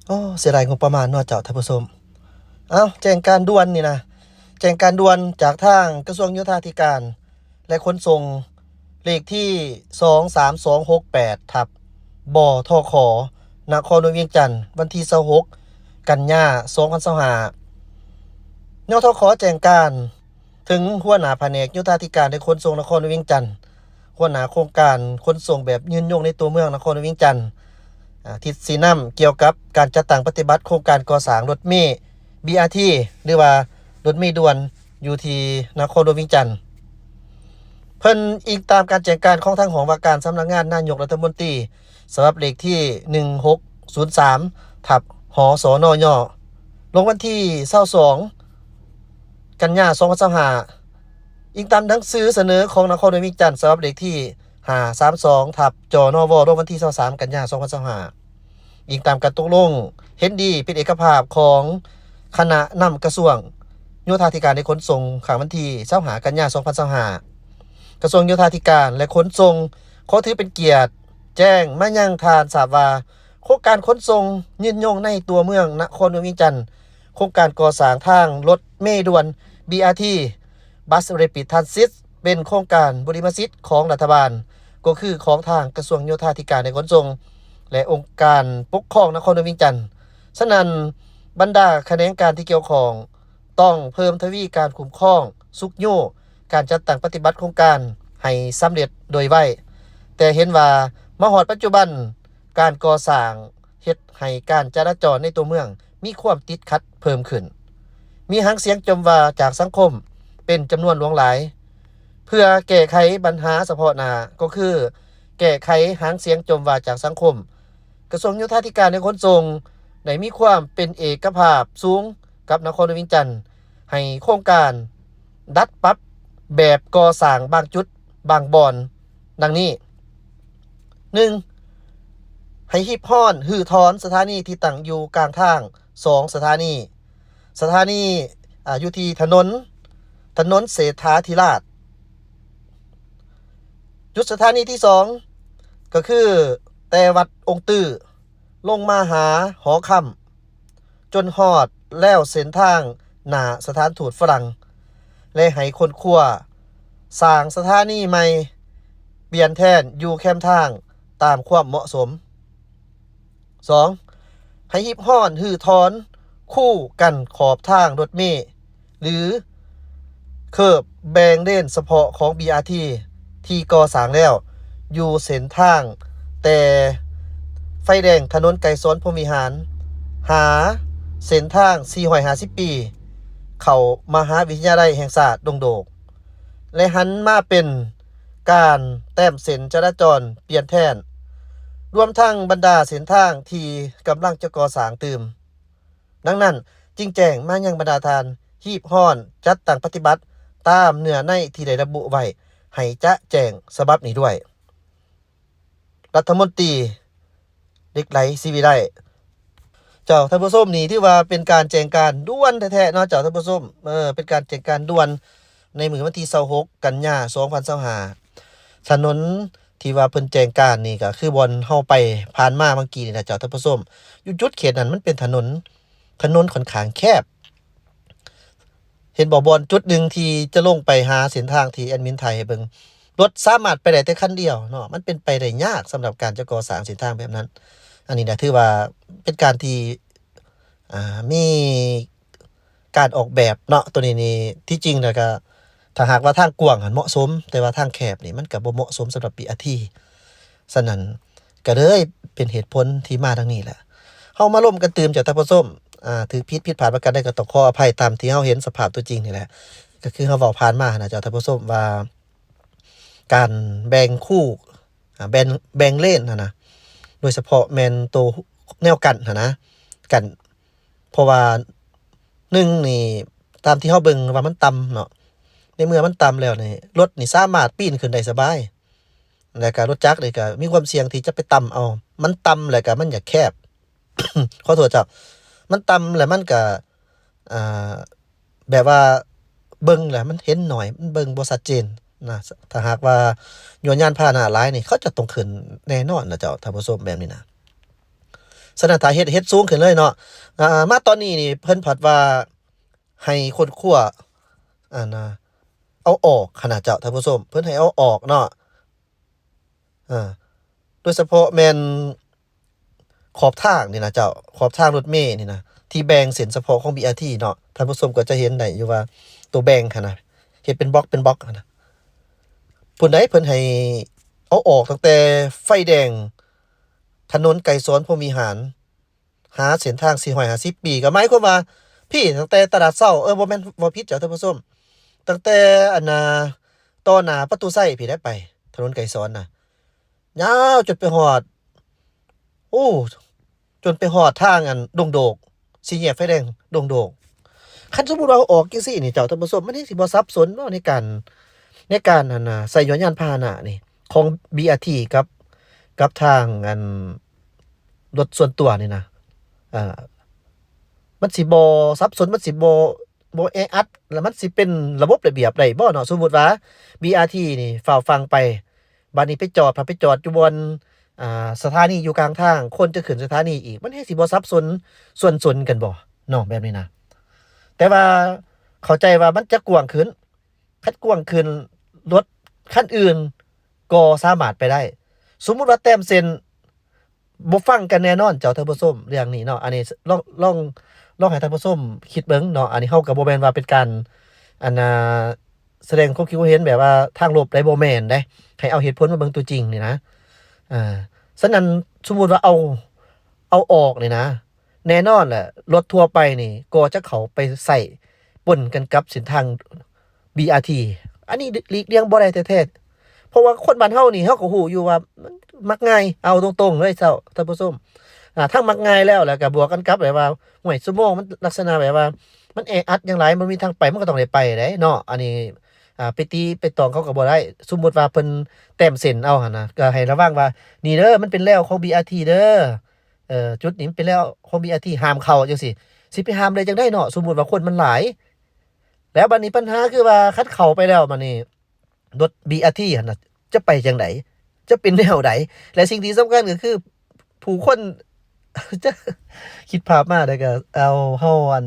ໂອ້ ເສຍດາຍງົບປະມານເນາະເຈົ້າທ່ານຜູ້ຊົມ. ເອົ້າ ແຈ້ງການດ່ວນນີ້ນະ ແຈ້ງການດ່ວນຈາກທາງກະຊວງໂຍທາທິການ ແລະ ຂົນສົ່ງ ເລກທີ ສອງສາມສອງຫົກແປດ ທັບ ບທຂ ນະຄອນຫຼວງວຽງຈັນ ວັນທີ ຊາວຫົກ ກັນຍາ ສອງພັນຊາວຫ້າ ຍທຂ ແຈ້ງການ ເຖິງຫົວໜ້າພະແນກໂຍທາທິການ ແລະ ຂົນສົ່ງນະຄອນຫຼວງວຽງຈັນ, ຫົວໜ້າໂຄງການຂົນສົ່ງແບບຍືນຍົງໃນຕົວເມືອງນະຄອນຫຼວງວຽງຈັນ, ອາ ທິດຊີ້ນຳກ່ຽວກັບການຈັດຕັ້ງປະຕິບັດໂຄງການກໍ່ສ້າງລົດເມ ບີອາທີ ຫຼືວ່າລົດເມດ່ວນຢູ່ທີ່ນະຄອນຫຼວງວຽງຈັນ. ເພິ່ນອີງຕາມການແຈ້ງການຂອງທາງຫ້ອງວ່າການສຳນັກງານນາຍົກລັດຖະມົນຕີ ສະບັບເລກທີ ໜຶ່ງຫົກສູນສາມ ທັບ ຫສນຍ ລົງວັນທີ ຊາວສອງ ກັນຍາ ສອງພັນຊາວຫ້າ ອີງຕາມໜັງສືສະເໜີຂອງນະຄອນຫຼວງວຽງຈັນ ສະບັບເລກທີ ຫ້າສາມສອງ ທັບ ຈນວ ລົງວັນທີ ຊາວສາມ ກັນຍາ ສອງພັນຊາວຫ້າ ອີງຕາມການຕົກລົງເຫັນດີເປັນເອກະພາບຂອງຄະນະນຳກະຊວງໂຍທາທິການ ແລະ ຂົນສົ່ງ ຄັ້ງວັນທີ ຊາວຫ້າ ກັນຍາ ສອງພັນຊາວຫ້າ ກະຊວງໂຍທາທິການ ແລະ ຂົນສົ່ງ ຂໍຖືເປັນກຽດແຈ້ງມາຍັງທ່ານຊາບວ່າ ໂຄງການຂົນສົ່ງຍືນຍົງໃນຕົວເມືອງນະຄອນຫຼວງວຽງຈັນ, ໂຄງການກໍ່ສ້າງທາງລົດເມດ່ວນ ບີອາທີ Bus Rapid Transit ເປັນໂຄງການບຸລິມະສິດຂອງລັດຖະບານ, ກໍຄືຂອງທາງກະຊວງໂຍທາທິການ ແລະ ຂົນສົ່ງ ແລະ ອົງການປົກຄອງນະຄອນຫຼວງວຽງຈັນ. ສະນັ້ນ, ບັນດາຂະແໜງການທີ່ກ່ຽວຂ້ອງ ຕ້ອງເພີ່ມທະວີການຄຸ້ມຄອງ, ຊຸກຍູ້ການຈັດຕັ້ງປະຕິບັດໂຄງການໃຫ້ສຳເລັດໂດຍໄວ. ແຕ່ເຫັນວ່າມາຮອດປັດຈຸບັນ, ການກໍ່ສ້າງເຮັດໃຫ້ການຈະລາຈອນໃນຕົວເມືອງມີຄວາມຕິດຂັດເພີ່ມຂຶ້ນ, ມີຫາງສຽງຈົ່ມວ່າຈາກສັງຄົມເປັນຈຳນວນຫຼວງຫຼາຍ. ເພື່ອແກ້ໄຂບັນຫາສະເພາະໜ້າ ກໍຄືແກ້ໄຂຫາງສຽງຈົ່ມວ່າຈາກສັງຄົມ, ກະຊວງໂຍທາທິການ ແລະ ຂົນສົ່ງ ໄດ້ມີຄວາມເປັນເອກະພາບສູງກັບນະຄອນຫຼວງວຽງຈັນ ໃຫ້ໂຄງການດັດປັບແບບກໍ່ສ້າງບາງຈຸດບາງບ່ອນ ດັ່ງນີ້: ໜຶ່ງ ໃຫ້ຮິບຮ້ອນຮື້ຖອນສະຖານີທີ່ຕັ້ງຢູ່ກາງທາງສອງສະຖານີ, ສະຖານີ ອາ ຢູ່ທີ່ຖະໜົນ ຖະໜົນເສດຖາທິລາດ. ຈຸດສະຖານີທີສອງ ກໍຄືແຕ່ວັດອົງຕື້ລົງມາຫາຫໍຄຳ ຈົນຮອດແລ້ວເສັ້ນທາງໜ້າສະຖານທູດຝຣັ່ງ ແລະ ໃຫ້ຄົ້ນຄວ້າສ້າງສະຖານີໃໝ່ປ່ຽນແທນຢູ່ແຄມທາງຕາມຄວາມເໝາະສົມ. ສອງ ໃຫ້ຮິບຮ້ອນຮື້ຖອນຄູກັນຂອບທາງລົດເມ ຫຼື ເຄີບແບ່ງເລນສະເພາະຂອງ ບີອາທີ ທີ່ກໍ່ສ້າງແລ້ວ ຢູ່ເສັ້ນທາງແຕ່ໄຟແດງຖະໜົນໄກສອນ ພົມວິຫານ ຫາເສັ້ນທາງສີ່ຮ້ອຍຫ້າສິບປີ ເຂົ້າມະຫາວິທະຍາໄລແຫ່ງຊາດດົງໂດກ ແລະ ຫັນມາເປັນການແຕ້ມເສັ້ນຈະລາຈອນປ່ຽນແທນ, ລວມທັງບັນດາເສັ້ນທາງທີ່ກຳລັງຈະກໍ່ສ້າງຕື່ມ. ດັ່ງນັ້ນ, ຈຶ່ງແຈ້ງມາຍັງບັນດາທ່ານ, ຮີບຮ້ອນຈັດຕັ້ງປະຕິບັດຕາມເນື້ອໃນທີ່ໄດ້ລະບຸໄວ້ໃຫ້ຈະແຈ້ງສະບັບນີ້ດ້ວຍ. ລັດຖະມົນຕີ ເຫຼັກໄຫຼ ສີວິໄລ. ເຈົ້າທ່ານຜູ້ຊົມ, ນີ້ຖືວ່າເປັນການແຈ້ງການດ່ວນແທ້ໆເນາະ ເຈົ້າທ່ານຜູ້ຊົມ. ເອີ ເປັນການແຈ້ງການດ່ວນໃນມື້ວັນທີຊາວຫົກ ກັນຍາ ສອງພັນຊາວຫ້າ. ຖະໜົນທີ່ວ່າເພິ່ນແຈ້ງການນີ້ ກໍຄືບ່ອນເຮົາໄປຜ່ານມາເມື່ອກີ້ນີ້ນະ ເຈົ້າທ່ານຜູ້ຊົມ. ຢູ່ຈຸດເຂດນັ້ນມັນເປັນຖະໜົນ, ຖະໜົນຂ້ອນຂ້າງແຄບ. ເຫັນບໍ່, ບ່ອນຈຸດໜຶ່ງທີ່ຈະລົງໄປຫາເສັ້ນທາງທີ່ແອດມິນຖ່າຍໃຫ້ເບິ່ງ, ລົດສາມາດໄປໄດ້ແຕ່ຄັນດຽວເນາະ, ມັນເປັນໄປໄດ້ຍາກສຳລັບການຈະກໍ່ສ້າງເສັ້ນທາງແບບນັ້ນ. ອັນນີ້ນະ ຖືວ່າເປັນການທີ່ ອ່າ ມີການອອກແບບເນາະ, ໂຕນີ້ນີ້ ທີ່ຈິງແລ້ວກະ ຖ້າຫາກວ່າທາງກວ້າງຫັ້ນເໝາະສົມ, ແຕ່ວ່າທາງແຄບນີ້ມັນກະບໍ່ເໝາະສົມສຳລັບບີອາທີ. ສະນັ້ນ ກໍເລີຍເປັນເຫດຜົນທີ່ມາດັ່ງນີ້ແຫຼະ. ເຮົາມາລົມກັນຕື່ມ ເຈົ້າທ່ານຜູ້ຊົມ, ອ່າ ຖືກຜິດ ຜິດພາດປະການໃດກໍຕ້ອງຂໍອະໄພຕາມທີ່ເຮົາເຫັນສະພາບຕົວຈິງນີ້ແຫຼະ. ກໍຄືເຮົາເວົ້າຜ່ານມາຫັ້ນນະ ເຈົ້າທ່ານຜູ້ຊົມ ວ່າການແບ່ງຄູ ອ່າ ແບ່ງ ແບ່ງເລນຫັ້ນນະ, ໂດຍສະເພາະແມ່ນໂຕແນວກັ້ນຫັ້ນນະ, ກັ້ນ ເພາະວ່າ ໜຶ່ງນີ້ ຕາມທີ່ເຮົາເບິ່ງວ່າມັນຕ່ຳເນາະ, ໃນເມື່ອມັນຕ່ຳແລ້ວນີ້ ລົດນີ້ສາມາດປີນຂຶ້ນໄດ້ສະບາຍ. ແລ້ວກະລົດຈັກນີ້ກະມີຄວາມສ່ຽງທີ່ຈະໄປຕຳເອົາ, ມັນຕ່ຳແລ້ວກະມັນຢາກແຄບ ຂໍໂທດເຈົ້າ, ມັນຕ່ຳແລ້ວມັນກະ ອ່າ ແບບວ່າເບິ່ງແລ້ວມັນເຫັນໜ້ອຍ, ມັນເບິ່ງບໍ່ຊັດເຈນນະ. ຖ້າຫາກວ່າຍວນຍານພາຫະນະຫຼາຍນີ້ ເຂົາຈະຕ້ອງຂຶ້ນແນ່ນອນນະເຈົ້າທ່ານຜູ້ຊົມ ແບບນີ້ນະ. ສະນັ້ນຖ້າເຮັດ ເຮັດສູງຂຶ້ນເລີຍເນາະ. ອ່າ ມາຕອນນີ້ນີ້ເພິ່ນພັດວ່າໃຫ້ຄົ້ນຄວ້າ ອັນນ່າ ເອົາອອກຫັ້ນນະເຈົ້າທ່ານຜູ້ຊົມ, ເພິ່ນໃຫ້ເອົາອອກເນາະ. ເອີ ໂດຍສະເພາະແມ່ນຂອບທາງນີ້ນະເຈົ້າ, ຂອບທາງລົດເມນີ້ນະ ທີ່ແບ່ງເສັ້ນສະເພາະຂອງ ບີ ອາ ທີ ເນາະ, ທ່ານຜູ້ຊົມກໍຈະເຫັນໄດ້ຢູ່ວ່າໂຕແບ່ງຫັ້ນນະ ເຮັດເປັນບລັອກເປັນບລັອກຫັ້ນນະ. ຜູ້ໃດເພິ່ນໃຫ້ເອົາອອກຕັ້ງແຕ່ໄຟແດງ ຖະໜົນໄກສອນ ພົມວິຫານ ຫາເສັ້ນທາງສີ່ຮ້ອຍຫ້າສິບປີ ກໍໝາຍຄວາມວ່າ ພີ້ ຕັ້ງແຕ່ຕະຫຼາດເຊົ້າ ເອີ ບໍ່ແມ່ນ ເວົ້າຜິດເຈົ້າທ່ານຜູ້ຊົມ, ຕັ້ງແຕ່ອັນນ່າ ຕໍ່ໜ້າປະຕູໄຊພີ້ແຫຼະໄປ ຖະໜົນໄກສອນນະ ຍາວຈົນໄປຮອດ ໂອ້ ຈົນໄປຮອດທາງອັນດົງໂດກ ສີ່ແຍກໄຟແດງດົງໂດກ. ຄັນສົມມຸດວ່າເຮົາອອກຈັ່ງຊີ້ນີ້ເຈົ້າທ່ານຜູ້ຊົມ ມັນແຮ່ງຊິບໍ່ສັບສົນເນາະ ໃນການ ໃນການອັນນ່າ ໃຊ້ຍານພາຫະນະນີ້ ຂອງ ບີ ອາ ທີ ກັບ ກັບທາງອັນ ລົດສ່ວນຕົວນີ້ນະ ເອີ ມັນຊິບໍ່ສັບສົນ ມັນຊິບໍ່ ບໍ່ແອອັດ ແລ້ວມັນຊິເປັນລະບົບລະບຽບໄດ້ບໍ່ເນາະ? ສົມມຸດວ່າ ບີ ອາ ທີ ນີ້ຟ້າວຟັ່ງໄປ ບາດນີ້ໄປຈອດ ພາໄປຈອດຢູ່ບ່ອນ ອ່າ ສະຖານີຢູ່ກາງທາງ ຄົນຈະຂຶ້ນສະຖານີອີກ ມັນແຮ່ງຊິບໍ່ສັບສົນ ສ່ວນສົນກັນບໍ່ເນາະ ແບບນີ້ນະ? ແຕ່ວ່າເຂົ້າໃຈວ່າມັນຈະກວ້າງຂຶ້ນ ຄັນກວ້າງຂຶ້ນ ລົດຄັນອື່ນກໍສາມາດໄປໄດ້. ສົມມຸດວ່າແຕ້ມເສັ້ນບໍ່ຟັງກັນແນ່ນອນເຈົ້າທ່ານຜູ້ຊົມ ເລື່ອງນີ້ເນາະ. ອັນນີ້ລອງ ລອງ ລອງໃຫ້ທ່ານຜູ້ຊົມຄິດເບິ່ງເນາະ. ອັນນີ້ເຮົາກໍບໍ່ແມ່ນວ່າເປັນການ ອັນນ່າ ສະແດງຄວາມຄິດຄວາມເຫັນແບບວ່າທາງລົບໃດ ບໍ່ແມ່ນເດ້ ໃຫ້ເອົາເຫດຜົນມາເບິ່ງຕົວຈິງນີ້ນະ. ເອີ ສະນັ້ນ ສົມມຸດວ່າເອົາ ເອົາອອກນີ້ນະ ແນ່ນອນແຫຼະ ລົດທົ່ວໄປນີ້ກໍຈະເຂົ້າໄປໃຊ້ປົນກັນກັບເສັ້ນທາງ ບີ ອາ ທີ ອັນນີ້ຫຼີກລ່ຽງບໍ່ໄດ້ແທ້ໆ ເພາະວ່າຄົນບ້ານເຮົານີ້ ເຮົາກໍຮູ້ຢູ່ວ່າມັນມັກງ່າຍ ເອົາຕົງໆເລີຍເຈົ້າທ່ານຜູ້ຊົມ ອ່າ ທັງມັກງ່າຍແລ້ວ ແລ້ວກໍບວກກັນກັບແບບວ່າ ຫ້ວຍ ຊົ່ວໂມງມັນລັກສະນະແບບວ່າ ມັນແອອັດຫຍັງຫຼາຍ ມັນມີທາງໄປ ມັນກໍຕ້ອງໄດ້ໄປໄດ໋ເນາະ. ອັນນີ້ ອ່າ ໄປຕີໄປຕອງເຂົາກໍບໍ່ໄດ້. ສົມມຸດວ່າເພິ່ນແຕ້ມເສັ້ນເອົາຫັ້ນນະ ກໍໃຫ້ລະວັງວ່າ ນີ້ເດີ ມັນເປັນແລວຂອງ ບີ ອາ ທີ ເດີ ເອີ ຈຸດນີ້ມັນເປັນແລວຂອງ ບີ ອາ ທີ ຫ້າມເຂົ້າຈັ່ງຊີ້ ຊິໄປຫ້າມໄດ້ຈັ່ງໃດເນາະ? ສົມມຸດວ່າຄົນມັນຫຼາຍ ແລ້ວບັດນີ້ບັນຫາຄືວ່າ ຄັນເຂົ້າໄປແລ້ວບັດນີ້ ລົດ ບີ ອາ ທີ ຫັ້ນນະ ຈະໄປຈັ່ງໃດ? ຈະເປັນແນວໃດ? ແລະ ສິ່ງທີ່ສຳຄັນກໍຄື ຜູ້ຄົນ ຈະ ຄິດພາບມາໄດ້ກໍ ເອົາ ເຮົາ ອັນ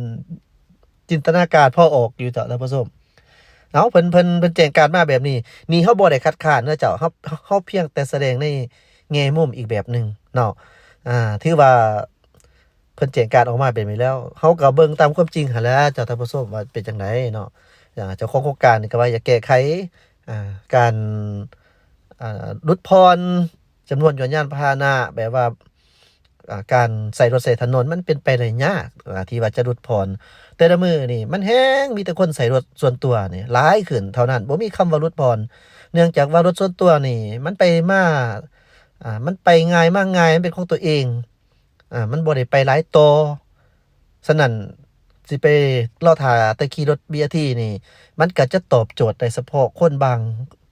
ຈິນຕະນາການພໍອອກຢູ່ເຈົ້າທ່ານຜູ້ຊົມ. ເອົາ ເພິ່ນ ເພິ່ນ ເພິ່ນແຈ້ງການມາແບບນີ້ ນີ້ເຮົາບໍ່ໄດ້ຄັດຄ້ານເນາະເຈົ້າ, ເຮົາ ເຮົາພຽງແຕ່ສະແດງໃນແງ່ມຸມອີກແບບໜຶ່ງເນາະ. ອ່າ ຖືວ່າເພິ່ນແຈ້ງການອອກມາແບບນີ້ແລ້ວ ເຮົາກໍເບິ່ງຕາມຄວາມຈິງຫັ້ນແຫຼະເຈົ້າທ່ານຜູ້ຊົມ ວ່າເປັນຈັ່ງໃດເນາະ. ອ່າ ເຈົ້າຂອງໂຄງການນີ້ກໍວ່າຢາກແກ້ໄຂ ອ່າ ການ ອ່າ ຫຼຸດຜ່ອນຈຳນວນຍານພາຫະນະ ແບບວ່າ ອ່າ ການໃຊ້ລົດໃຊ້ຖະໜົນມັນເປັນໄປໄດ້ຍາກ ອ່າ ທີ່ວ່າຈະຫຼຸດຜ່ອນ. ແຕ່ລະມື້ນີ້ມັນແຮ່ງມີແຕ່ຄົນໃຊ້ລົດສ່ວນຕົວນີ້ຫຼາຍຂຶ້ນເທົ່ານັ້ນ ບໍ່ມີຄຳວ່າຫຼຸດຜ່ອນ ເນື່ອງຈາກວ່າລົດສ່ວນຕົວນີ້ມັນໄປມາ ອ່າ ມັນໄປງ່າຍມາງ່າຍ ມັນເປັນຂອງຕົວເອງ ອ່າ ມັນບໍ່ໄດ້ໄປຫຼາຍຕໍ່. ສະນັ້ນ ຊິໄປລໍຖ້າແຕ່ຂີ່ລົດ ບີ ອາ ທີ ນີ້ ມັນກໍຈະຕອບໂຈດໄດ້ສະເພາະຄົນບາງ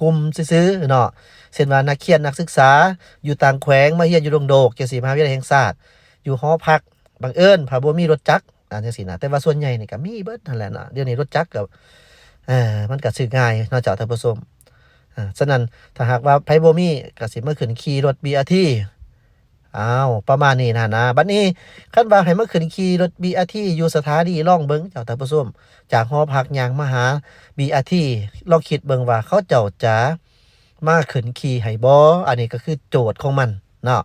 ກຸ່ມຊື່ໆເນາະ ເຊັ່ນວ່ານັກຮຽນນັກສຶກສາຢູ່ຕ່າງແຂວງມາຮຽນຢູ່ດົງໂດກ ຈັ່ງຊີ້ ມະຫາວິທະຍາໄລແຫ່ງຊາດ ຢູ່ຫໍພັກ ບັງເອີນພະບໍ່ມີລົດຈັກ ອ່າ ຈັ່ງຊີ້ນະ. ແຕ່ວ່າສ່ວນໃຫຍ່ນີ້ກໍມີເບິດຫັ້ນແຫຼະເນາະ ດຽວນີ້ລົດຈັກກໍ ເອີ ມັນກໍຊື້ງ່າຍເນາະເຈົ້າທ່ານຜູ້ຊົມ. ອ່າ ສະນັ້ນ ຖ້າຫາກວ່າໃຜບໍ່ມີ ກໍຊິມາຂຶ້ນຂີ່ລົດ ບີ ອາ ທີ ອ້າວ ປະມານນີ້ນະນະ. ບັດນີ້ຄັນວ່າໃຫ້ມາຂຶ້ນຂີ່ລົດ ບີ ອາ ທີ ຢູ່ສະຖານີ ລອງເບິ່ງເຈົ້າທ່ານຜູ້ຊົມ ຈາກຫໍພັກຍ່າງມາຫາ ບີ ອາ ທີ ລອງຄິດເບິ່ງວ່າເຂົາເຈົ້າຈະມາຂຶ້ນຂີ່ໃຫ້ບໍ່? ອັນນີ້ກໍຄືໂຈດຂອງມັນເນາະ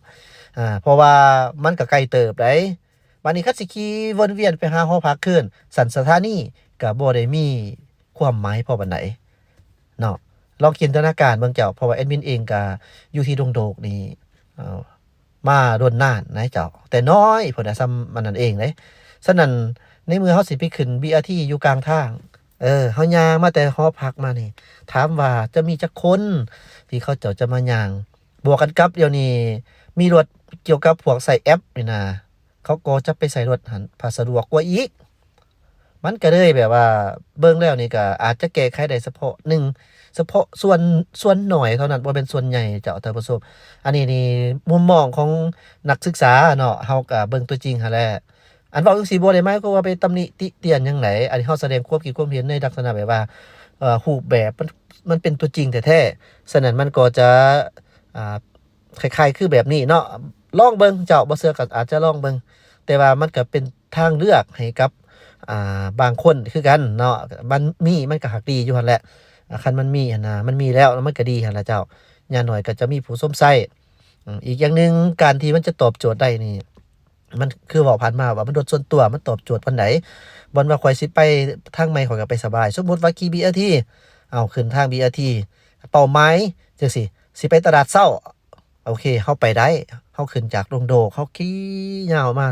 ອ່າ ເພາະວ່າມັນກໍໄກເຕີບໃດ໋. ບັດນີ້ຄັນຊິຂີ່ວົນວຽນໄປຫາຫໍພັກຄືນ ຊັ້ນສະຖານີກໍບໍ່ໄດ້ມີຄວາມໝາຍພໍປານໃດເນາະ. ລອງຈິນຕະນາການເບິ່ງເຈົ້າ ເພາະວ່າແອດມິນເອງກໍຢູ່ທີ່ດົງໂດກນີ້ ເອີ ມາດົນນານນະເຈົ້າ ແຕ່ນ້ອຍພຸ້ນນະ ສ່ຳອັນນັ້ນເອງເດ້. ສະນັ້ນ ໃນເມື່ອເຮົາຊິໄປຂຶ້ນ ບີ ອາ ທີ ຢູ່ກາງທາງ ເອີ ເຮົາຍ່າງມາແຕ່ຫໍພັກມານີ້ ຖາມວ່າຈະມີຈັກຄົນທີ່ເຂົາເຈົ້າຈະມາຍ່າງ? ບວກກັນກັບດຽວນີ້ມີລົດກ່ຽວກັບພວກໃຊ້ແອັບນີ້ນະ ເຂົາກໍຈະໄປໃຊ້ລົດຫັ້ນ ພາສະດວກກວ່າອີກ. ມັນກໍເລີຍແບບວ່າ ເບິ່ງແລ້ວນີ້ກໍອາດຈະແກ້ໄຂໄດ້ສະເພາະໜຶ່ງ ສະເພາະສ່ວນ ສ່ວນໜ້ອຍເທົ່ານັ້ນ ບໍ່ແມ່ນສ່ວນໃຫຍ່ເຈົ້າທ່ານຜູ້ຊົມ. ອັນນີ້ນີ້ມຸມມອງຂອງນັກສຶກສາເນາະ ເຮົາກໍເບິ່ງຕົວຈິງຫັ້ນແຫຼະ. ອັນເວົ້າຈັ່ງຊີ້ບໍ່ໄດ້ໝາຍຄວາມວ່າໄປຕຳໜິຕິຕຽນຫຍັງໃດ ອັນນີ້ເຮົາສະແດງຄວາມຄິດຄວາມເຫັນໃນລັກສະນະແບບວ່າ ເອີ ຮູບແບບມັນ ມັນເປັນຕົວຈິງແທ້ໆ. ສະນັ້ນມັນກໍຈະ ອ່າ ຄ້າຍໆຄືແບບນີ້ເນາະ. ລອງເບິ່ງເຈົ້າ, ບໍ່ເຊື່ອກໍອາດຈະລອງເບິ່ງ, ແຕ່ວ່າມັນກໍເປັນທາງເລືອກໃຫ້ກັບ ອ່າ ບາງຄົນຄືກັນເນາະ. ມັນມີ ມັນກໍຫາກດີຢູ່ຫັ້ນແຫຼະ. ອ່າ ຄັນມັນມີຫັ້ນນະ, ມັນມີແລ້ວ ມັນກໍດີຫັ້ນລະເຈົ້າ. ຢ່າງໜ້ອຍກໍຈະມີຜູ້ຊົມໃຊ້. ອືມ ອີກຢ່າງໜຶ່ງ, ການທີ່ມັນຈະຕອບໂຈດໄດ້ນີ້ ມັນຄືເວົ້າຜ່ານມາວ່າມັນລົດສ່ວນຕົວ, ມັນຕອບໂຈດປານໃດ. ບ່ອນວ່າຂ້ອຍຊິໄປທາງໃໝ່ ຂ້ອຍກໍໄປສະບາຍ. ສົມມຸດວ່າຂີ່ ບີ ອາ ທີ ເອົາ ຂຶ້ນທາງ ບີ ອາ ທີ ເປົ້າໝາຍຈັ່ງຊີ້ ຊິໄປຕະຫຼາດເຊົ້າ, ໂອເຄ ເຮົາໄປໄດ້. ເຮົາຂຶ້ນຈາກດົງໂດກ ເຮົາຂີ່ຍາວມາ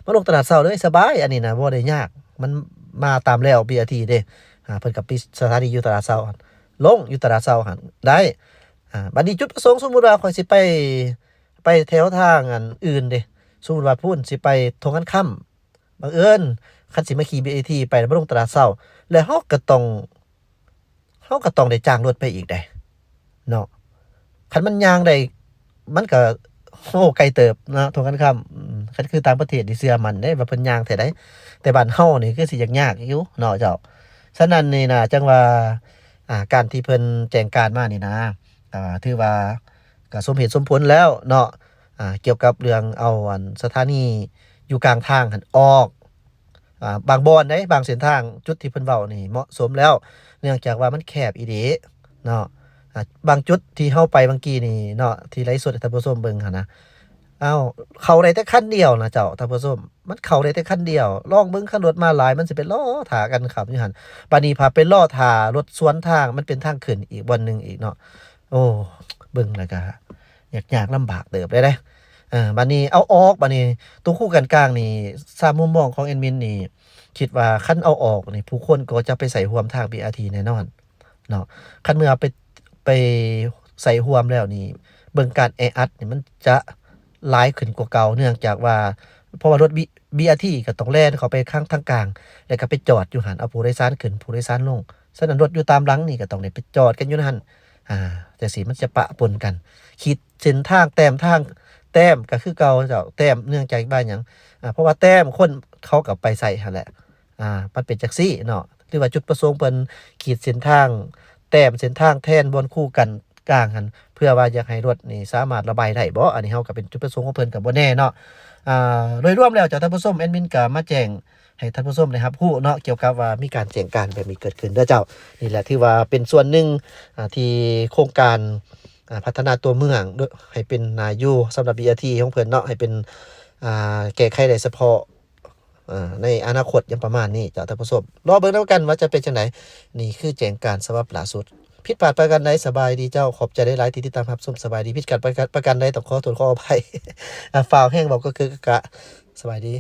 ມາລົງຕະຫຼາດເຊົ້າເລີຍ ສະບາຍ. ອັນນີ້ນະບໍ່ໄດ້ຍາກ, ມັນມາຕາມແລວ ບີ ອາ ທີ ເດ້. ອ່າ ເພິ່ນກໍປິດສະຖານີຢູ່ຕະຫຼາດເຊົ້າຫັ້ນ, ລົງຢູ່ຕະຫຼາດເຊົ້າຫັ້ນໄດ້. ອ່າ ບັດນີ້ຈຸດປະສົງ ສົມມຸດວ່າຂ້ອຍຊິໄປ ໄປແຖວທາງອັນອື່ນເດ້, ສົມມຸດວ່າພຸ້ນ ຊິໄປທົ່ງຄຳ, ບັງເອີນຄັນຊິມາຂີ່ ບີ ອາ ທີ ໄປ ແລ້ວມາລົງຕະຫຼາດເຊົ້າ ແລ້ວເຮົາກໍຕ້ອງ ເຮົາກໍຕ້ອງໄດ້ຈ້າງລົດໄປອີກເດ້ເນາະ. ຄັນມັນຍ່າງໄດ້ ມັນກໍ ໂອ້ ໄກເຕີບເນາະ ທົ່ງຄຳ. ອືມ ຄັນຄືຕ່າງປະເທດນີ້ເຊື່ອໝັ້ນເດ້ວ່າເພິ່ນຍ່າງແທ້ໃດ, ແຕ່ບ້ານເຮົານີ້ຄືຊິຍາກໆຢູ່ເນາະເຈົ້າ. ສະນັ້ນນີ້ນະ ຈັ່ງວ່າ ອ່າ ການທີ່ເພິ່ນແຈ້ງການມານີ້ນະ ອ່າ ຖືວ່າກໍສົມເຫດສົມຜົນແລ້ວເນາະ. ອ່າ ກ່ຽວກັບເລື່ອງເອົາອັນສະຖານີຢູ່ກາງທາງຫັ້ນອອກ, ອ່າ ບາງບ່ອນເດ້ ບາງເສັ້ນທາງ ຈຸດທີ່ເພິ່ນເວົ້ານີ້ເໝາະສົມແລ້ວ ເນື່ອງຈາກວ່າມັນແຄບອີ່ຫຼີເນາະ. ອ່າ ບາງຈຸດທີ່ເຮົາໄປບາງກີ້ນີ້ເນາະ ທີ່ໄລຟ໌ສົດໃຫ້ທ່ານຜູ້ຊົມເບິ່ງຫັ້ນນະ, ອ້າວ ເຂົ້າໄດ້ແຕ່ຄັນດຽວນະເຈົ້າ ທ່ານຜູ້ຊົມ, ມັນເຂົ້າໄດ້ແຕ່ຄັນດຽວ. ລອງເບິ່ງ ຄັນລົດມາຫຼາຍ ມັນຊິໄປລໍຖ້າກັນຂັບຢູ່ຫັ້ນ, ບາດນີ້ພາໄປລໍຖ້າລົດສວນທາງ, ມັນເປັນທາງຂຶ້ນອີກບ່ອນໜຶ່ງອີກເນາະ. ໂອ້ ເບິ່ງແລ້ວກໍຍາກໆລຳບາກເຕີບເດ້. ເອີ ບາດນີ້ເອົາອອກ, ບາດນີ້ຕົວງຄູກັນກາງນີ້ ຕາມມຸມມອງຂອງແອດມິນນີ້ ຄິດວ່າຄັນເອົາອອກນີ້ ຜູ້ຄົນກໍຈະໄປໃຊ້ຮ່ວມທາງ ບີ ອາ ທີ ແນ່ນອນເນາະ. ຄັນເມື່ອໄປ ໄປໃຊ້ຮ່ວມແລ້ວນີ້ ເບິ່ງການແອອັດນີ້ມັນຈະຫຼາຍຂຶ້ນກວ່າເກົ່າ, ເນື່ອງຈາກວ່າ ເພາະວ່າລົດ ບີ ບີ ອາ ທີ ກໍຕ້ອງແລ່ນເຂົ້າໄປທາງ ທາງກາງ ແລ້ວກໍໄປຈອດຢູ່ຫັ້ນ ເອົາຜູ້ໂດຍສານຂຶ້ນ ຜູ້ໂດຍສານລົງ. ສະນັ້ນລົດຢູ່ຕາມຫຼັງນີ້ກໍຕ້ອງໄດ້ໄປຈອດກັນຢູ່ນັ້ນ. ອ່າ ຈັ່ງຊີ້ມັນຈະປະປົນກັນ. ຂີດເສັ້ນທາງ ແຕ້ມທາງ ແຕ້ມກໍຄືເກົ່າເຈົ້າ, ແຕ້ມເນື່ອງຈາກວ່າຫຍັງ? ອ່າ ເພາະວ່າແຕ້ມຄົນເຂົາກໍໄປໃຊ້ຫັ້ນແຫຼະ. ອ່າ ມັນເປັນຈັ່ງຊີ້ເນາະ, ຫຼືວ່າຈຸດປະສົງເພິ່ນຂີດເສັ້ນທາງ ແຕ້ມເສັ້ນທາງແທນບ່ອນຄູກັນກາງຫັ້ນ ເພື່ອວ່າຢາກໃຫ້ລົດນີ້ສາມາດລະບາຍໄດ້ບໍ່? ອັນນີ້ເຮົາກໍເປັນຈຸດປະສົງຂອງເພິ່ນກໍບໍ່ແນ່ເນາະ. ອ່າ ໂດຍລວມແລ້ວເຈົ້າ ທ່ານຜູ້ຊົມ, ແອດມິນກໍມາແຈ້ງ ໃຫ້ທ່ານຜູ້ຊົມໄດ້ຮັບຮູ້ເນາະ ກ່ຽວກັບວ່າມີການແຈ້ງການແບບນີ້ເກີດຂຶ້ນເດີເຈົ້າ. ນີ້ແຫຼະຖືວ່າເປັນສ່ວນໜຶ່ງ ອ່າ ທີ່ໂຄງການ ອ່າ ພັດທະນາຕົວເມືອງໃຫ້ເປັນໜ້າຢູ່ສຳລັບ ບີ ອາ ທີ ຂອງເພິ່ນເນາະ, ໃຫ້ເປັນ ອ່າ ແກ້ໄຂໄດ້ສະເພາະ ອ່າ ໃນອະນາຄົດຫຍັງປະມານນີ້ເຈົ້າ ທ່ານຜູ້ຊົມ. ລໍເບິ່ງນຳກັນວ່າຈະເປັນຈັ່ງໃດ. ນີ້ຄືແຈ້ງການສະບັບລ່າສຸດ. ຜິດພາດປະການໃດ ສະບາຍດີເຈົ້າ, ຂອບໃຈຫຼາຍໆທີ່ຕິດຕາມຮັບຊົມ. ສະບາຍດີ. ຜິດພາດປະການ ປະການໃດ ຕ້ອງຂໍໂທດຂໍອະໄພ. ອ່າ ຟ້າວແຮງເວົ້າກະເກີກະກະ. ສະບາຍດີ.